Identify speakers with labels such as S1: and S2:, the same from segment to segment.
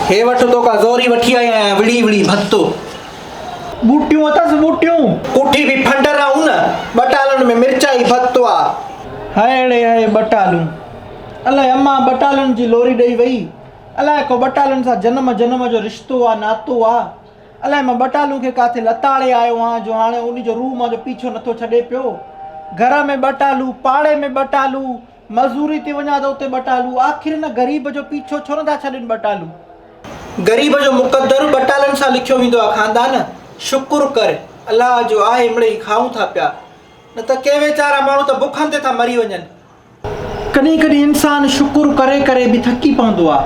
S1: هي وٺ توکان زوري وٺي آئي آهيان وڙهي وڙهي ڀتو. ٻوٽيون اٿس ٻوٽيون. ڪوٺي به ڦنڊر آهون نه ٻٽالن ۾ مرچائي ڀتو آ. هاء ڙي هاء ٻٽالون. الائي امان ٻٽالن جي لوري ڏئي وئي. الائي ڪو ٻٽالن سان جنم جنم جو رشتو آ ناتو آ. الائي مان ٻٽالون کي ڪاٿي لتاڙي آيو آهيان جو هاڻي انهي جو روح منهنجو پيڇو نٿو ڇڏي پيو. گهر ۾ ٻٽالو، پاڙي ۾ ٻٽالو، مزوري تي وڃان ته اتي ٻٽالو، آخر هن غريب جو پيڇو ڇو نٿا ڇڏين ٻٽالو. غريب جو مقدر ٻٽالن سان لکيو ويندو آ خاندان، شڪر ڪر الله جو آهي مڙئي کائون ٿا پيا، نه ته ڪي ويچارا ماڻهو ته بکن تي ٿا مري وڃن. ڪڏهن ڪڏهن انسان شڪر ڪري ڪري به ٿڪي پوندو آ.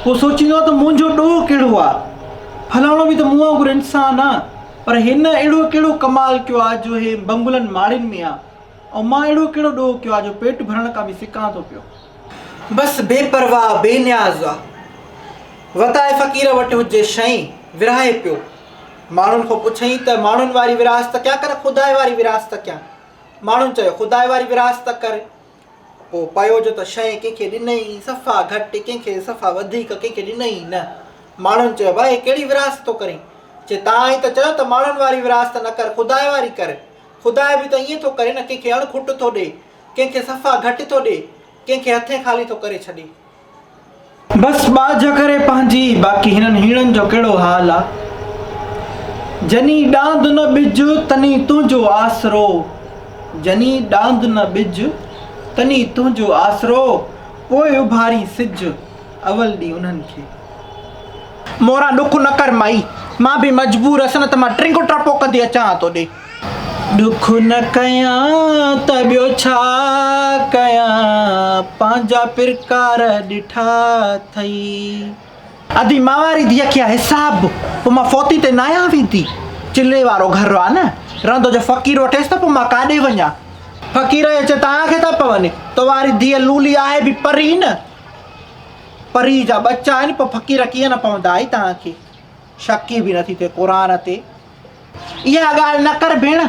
S1: پوء سوچيندو آ ته منهنجو ڏوهه ڪهڙو آ؟ فلاڻو به ته مون وانگر انسان آ، پر هن اهڙو ڪهڙو ڪمال ڪيو آ جو هي بنگلن ماڙين ۾ آ ۽ مان اهڙو ڪهڙو ڏوهه ڪيو آ جو پيٽ ڀرڻ کان به سڪان ٿو پيو. بس بي پرواهه بي نياز آ. وتائي فقير وٽ هجي شئي ورهائي پيو. ماڻهن کان پڇئين ته ماڻهن واري ورهاست ڪيان ڪن خدائي واري ورهاست ڪيان؟ ماڻهن چيو، خدائي واري ورهاست ڪر. پوء پيو جو ته شيء ڪنهن کي ڏنئي صفا گهٽ، ڪنهن کي صفا وڌيڪ، ڪنهن کي ڏنئي ئي نه. ماڻهن چيو، ڀائي هي ڪهڙي ورهاست ٿو ڪرين؟ چي، تان ئي ته چيو ته ماڻهن واري ورهاست نه ڪر، خدائي واري ڪر. خدائي به ته ائين ٿو ڪري نه، ڪنهن کي اڻ کٽ ٿو ڏئي، ڪنهن کي صفا گهٽ ٿو ڏئي، ڪنهن کي هٿين خالي ٿو ڪري ڇڏي. بس ٻاجهه ڪري پنهنجي، باقي هنن هيڻن جو ڪهڙو حال آ. جني ڏاند نه ٻج، تني تنهنجو آسرو. جني ڏاند نه ٻج، تني تنهنجو آسرو. پوء اڀارين سج، اول ڏي انهن کي. موران ڏک نه ڪر مائي، مان به مجبور هئس نه ته مان ٽرنگ ٽپو ڪندي اچان ها توڏي. ڏک نه ڪيان ته ٻيو ڇا ڪيان، پنهنجا پرڪار ڏٺا اٿئي. ادي مان واري ڌيء کي آ حساب، پوء مان فوتي تي ناهيان ويندي، چلي وارو گهر آ نه، رهندو جو فقير وٺيس ته پوء مان ڪاڏي وڃان. فقير اچي توهان کي ٿا پون، تو واري ڌيء لولي آهي به پري نه. پري جا ٻچا آهن پوء فقير ڪيئن نه پوندا آئي توهان کي شڪ ئي به نٿي ٿئي قرآن تي اها ڳالهه نه ڪر ڀيڻ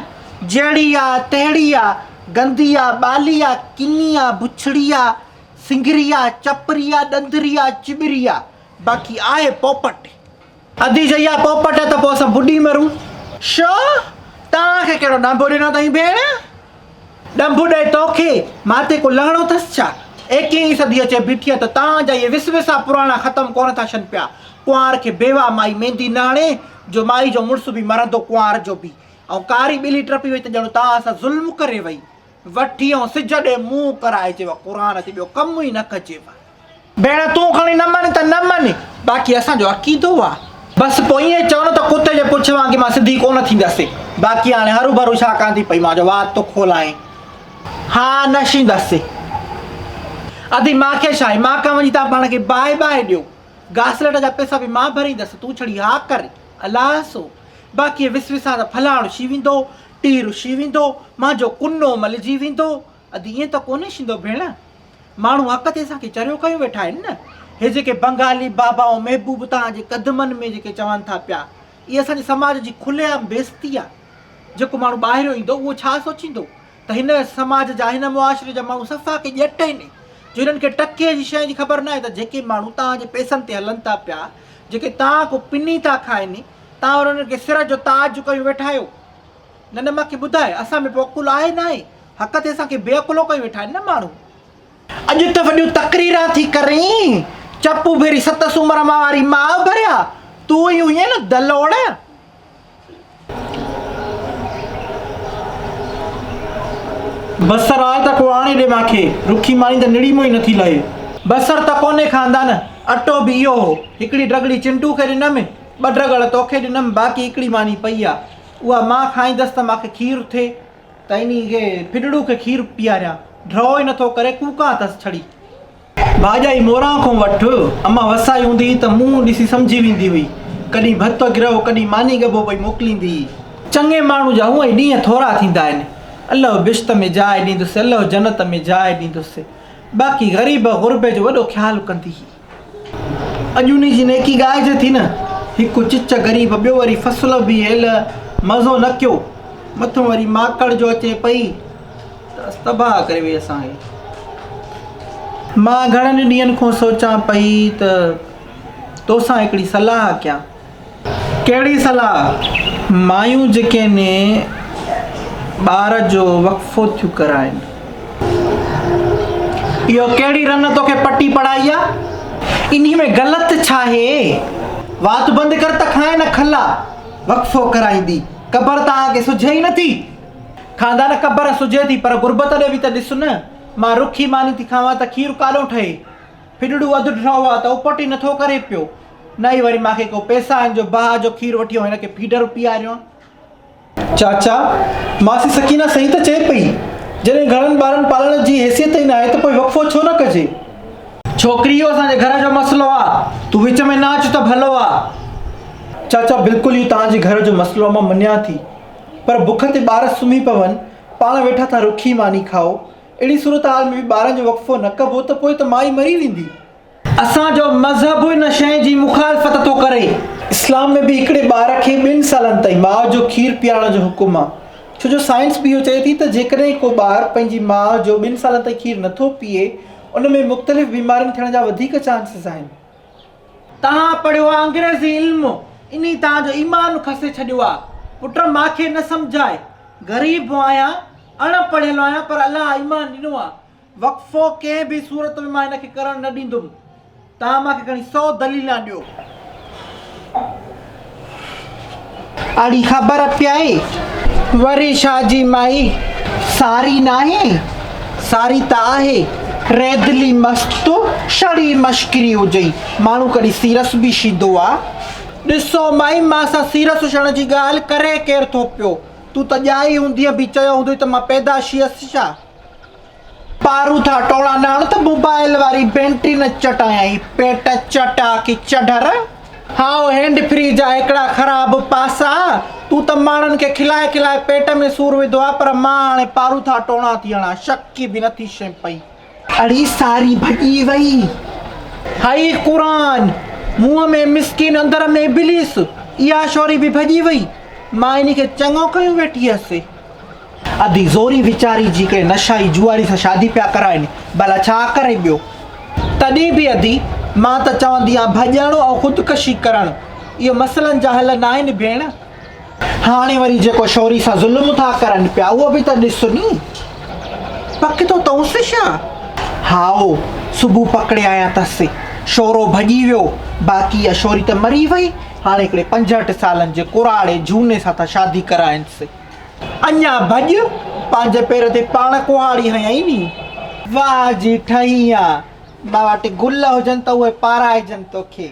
S1: جهڙي آ تهڙي آ گندي آ ٻالي آ ڪني آ بڇڙي آ سنگري آ چپري آ ڏندري آ چٻري آ باقي آهي پوپٽ. ادي جي اها پوپٽ آ ته پوء اسان ٻڏي مرون. شو توهان کي ڪهڙو ڏنڀو ڏنو اٿائين ڀيڻ. ڏنڀ ڏئي توکي، مان تي ڪو لهڻو اٿس ڇا؟ ايڪيهين صدي اچي بيٺي آ ته توهان جا اهي وسوسا پراڻا ختم ڪونه ٿا ڇن پيا. ڪنوار کي بيواهه مائي ميندي نه هڻي جو مائي جو مڙس به مرندو ڪنوار جو به. ۽ ڪاري ٻلي ٽپي وئي ته ڄڻ توهان سان ظلم ڪري وئي. وٺي ۽ سج ڏي منهن ڪرائجيو قرآن تي ٻيو ڪم ئي نه ڪجيو. ڀيڻ تون کڻي نه مڃ ته نه مڃ باقي اسان جو عقيدو آ. بس پوء ائين چئو نه ته ڪتي جي پڇ وانگي مان سڌي ڪونه ٿيندس. باقي هاڻي هروڀرو ڇا ڪان ٿي پئي مان جو وات ٿو کولائين. ها نه شيندس. ادي مان کي ڇا آهي مان ڪان وڃي تان پاڻ کي باهه باهه ڏيو. گاسليٽ جا پئسا به مان ڀريندس تون ڇڙي ها ڪر. الله سو. باقي اهي وسوسا ته فلاڻو شي ويندو، ٽير شي ويندو، مانجو ڪنو ملجي ويندو. ادي ائين ته ڪونه شيندو ڀيڻ. ماڻهو حق تي اسان کي چريو ڪيو ويٺا آهن نه. هي جيڪي بنگالي بابا ۽ محبوب توهان جي قدمن ۾ جيڪي چون ٿا پيا، اهي اسان جي سماج جي کلي عام بيعزتي آهي. جيڪو ماڻهو ٻاهريون ايندو اهو ڇا سوچيندو ته هن سماج جا هن معاشري جا ماڻهو صفا ڪي ڄٽ آهن جو هنن کي ٽڪي جي شيء جي خبر ناهي ته جيڪي ماڻهو توهان جي پئسن تي هلن ٿا پيا، جيڪي توهان کان پني ٿا کائن، توهان وري انهن کي سر جو تاج ڪيون ويٺا آهيو. نه نه مان کي ٻڌاء اسان ۾ پوء عقل آهي ناهي؟ حق تي اسان کي بي عقلو ڪيون ويٺا آهن نه ماڻهو. اڄ ته وڏيون تقريران ٿي ڪرين. چپو ڀيري ست سومر مان واري ماء ڀريا. تون ئي هئين نه دلوڙ. بصر آهي ته ڪو آڻي ڏي مان کي. رکي ماني ته نڙي مون ئي نٿي لهي. بصر ته ڪونهي خاندان. اٽو به اهو هو. هڪڙي ڊڳڙي چنٽو کي ڏنم. ٻه ڊڳڙ توکي ڏنم. باقي هڪڙي ماني پئي آ. اها مان کائيندس ته مان کي کير ٿئي. ته انهي کي ڦڏڙو کي کير پياريان. ڍؤ ئي نٿو ڪري، ڪوڪان اٿس ڇڙي. ڀاڄائي موران کان وٺ، امان وسائي هوندي هئي ته منهن ڏسي سمجهي ويندي هئي. ڪڏهن ڀت گرهه، ڪڏهن ماني ڳڀو پئي موڪليندي هئي. چڱي ماڻهو جا هونء ئي ڏينهن ٿورا ٿيندا آهن. الله بهشت ۾ جاء ڏيندس، الله جنت ۾ جاء ڏيندس. باقي غريب غربي جو وڏو خيال ڪندي هئي. اڄ انهي جي نيڪي ڳائجي ٿي نه. هڪ چچ غريب ٻيو وري فصل به هيل مزو نه ڪيو. مٿون وري ماڪڙ جو اچي پئي ته اس تباهه ڪري وئي اسان کي. مان گهڻن ڏينهن کان سوچان پئي ته توسان هڪڙي صلاح ڪيان. ڪهڙي صلاح؟ مايون جيڪي ني ٻار جو وقفو ٿيون ڪرائين. اهو ڪهڙي رن توکي پٽي پڙهائي آ؟ انهي ۾ غلط ڇاهي؟ وات بند ڪر ته کانئن نه کلا. وقفو ڪرائيندي. قبر توهان کي سجهي ئي نٿي. خاندان قبر سجهي ٿي پر غربت ڏي به ته ڏس نه. مان رکي ماني ٿي کاوان ته کير ڪاڏو ٺهي. ڦڏڙو اڌ ٺهو آ ته اپٽ ئي نٿو ڪري پيو. نه ئي وري مان کي ڪو پئسا آهن جو باهه جو کير وٺي هن کي فيڊر پياريان. چاچا، ماسي سڪينه صحيح ته چئي پئي. جڏهن گهڻن ٻارن پالڻ جي حيثيت ئي ناهي ته پوء وقفو ڇو نه ڪجي. ڇوڪري اهو اسان جي گهر جو مسئلو آ، تون وچ ۾ نه اچ ته ڀلو آ. چاچا، بلڪل اهو توهان جي گهر جو مسئلو آ مان مڃيان ٿي. پر بک تي ٻار سمهي پون، پاڻ ويٺا ٿا رکي ماني کائو. اهڙي صورتحال ۾ به ٻارن جو وقفو نه ڪبو ته پوء ته مائي مري ويندي. اسان جو مذهب ان شيء جي مخالفت ٿو ڪري. اسلام ۾ به هڪڙي ٻار کي ٻن سالن تائين ماء جو کير پيارڻ جو حڪم آ. ڇو جو سائنس به اهو چئي ٿي ته جيڪڏهن ڪو ٻار پنهنجي ماء جو ٻن سالن تائين کير نٿو پيئي ان ۾ مختلف بيمارين ٿيڻ جا وڌيڪ چانسز آهن. توهان پڙهيو آ انگريزي علم انهي توهان جو ايمان کسي ڇڏيو آ. پٽ ماکي نه سمجهاء. غريب آهيان اڻ پڙهيل آهيان پر الله ايمان ڏنو آ. وقفو ڪنهن به صورت ۾ مان هن کي ڪرڻ نه ڏيندم. توهان مان کي کڻي سئو دليلان ڏيو. اڙي خبر پيائي وري شاهجي مائي ساري ناهي؟ ساري ته آهي. ريدلي مست شڙي مشڪري هجئي. ماڻهو ڪڏهن سيرس به شيدو آ. ڏسو مائي مان سان سيرس هجڻ جي ڳالهه ڪري ڪير ٿو پيو. تون ته ڄائي هوندينء به چيو هوندوئي ته مان پيدا شيس ڇا؟ پارون ٿا ٽوڙا نه هڻ ته موبائل واري بينٽري نه چٽايائين پيٽ چٽا ڪي چڍر. هائو هينڊ فري جا هڪڙا خراب پاسا تون ته ماڻهن کي کلائي کلائي پيٽ ۾ سور وڌو آ پر مان هاڻي پارون ٿا ٽوڻا ٿي هڻان شڪي به نٿي شين پئي. اڙي ساري ڀڄي وئي. هائي قرآن منهن ۾ مسڪين اندر ۾ ابليس اها شوري به ڀڄي وئي مان انهي کي چڱو ڪيون ويٺي هيس. ادي زوري ويچاري جي هڪڙي نشائي جوئاري سان شادي پيا ڪرائين، ڀلا ڇا ڪري ٻيو؟ تڏهن به ادي، مان ته چوندي آهيان ڀڄڻ ۽ خودڪشي ڪرڻ، اهي مسئلن جا حل ناهن ڀيڻ. هاڻي وري جيڪو شوري سان ظلم ٿا ڪرن پيا، اهو به ته ڏس ني. پڪ ٿو تئونس ڇا؟ هائو، صبح پڪڙي آيا اٿس. شورو ڀڄي ويو، باقي اها شوري ته مري وئي. هاڻي هڪڙي 65 سالن جي ڪراڙي جهوني سان ٿا شادي ڪرائينس. اڃا ڀڄ، پنهنجي پير تي پاڻ ڪهاڙي هنيائين ني. واهه جي ٺهي آ، مان وٽ گل هجن ته اهي پارائجن توکي.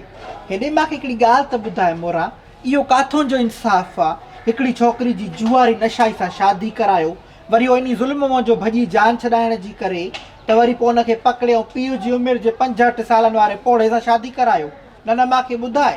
S1: هيڏي مان کي هڪڙي ڳالهه ته ٻڌاء مورا، اهو ڪاٿون جو انصاف آ، هڪڙي ڇوڪري جي جوئاري نشائي سان شادي ڪرايو، وري اهو انهي ظلم منهنجو ڀڄي جان ڇڏائڻ جي ڪري ته وري پوء ان کي پڪڙي ۽ پيء جي عمر جي 65 سالن واري پوڙهي سان شادي ڪرايو. نه نه مان کي ٻڌاء.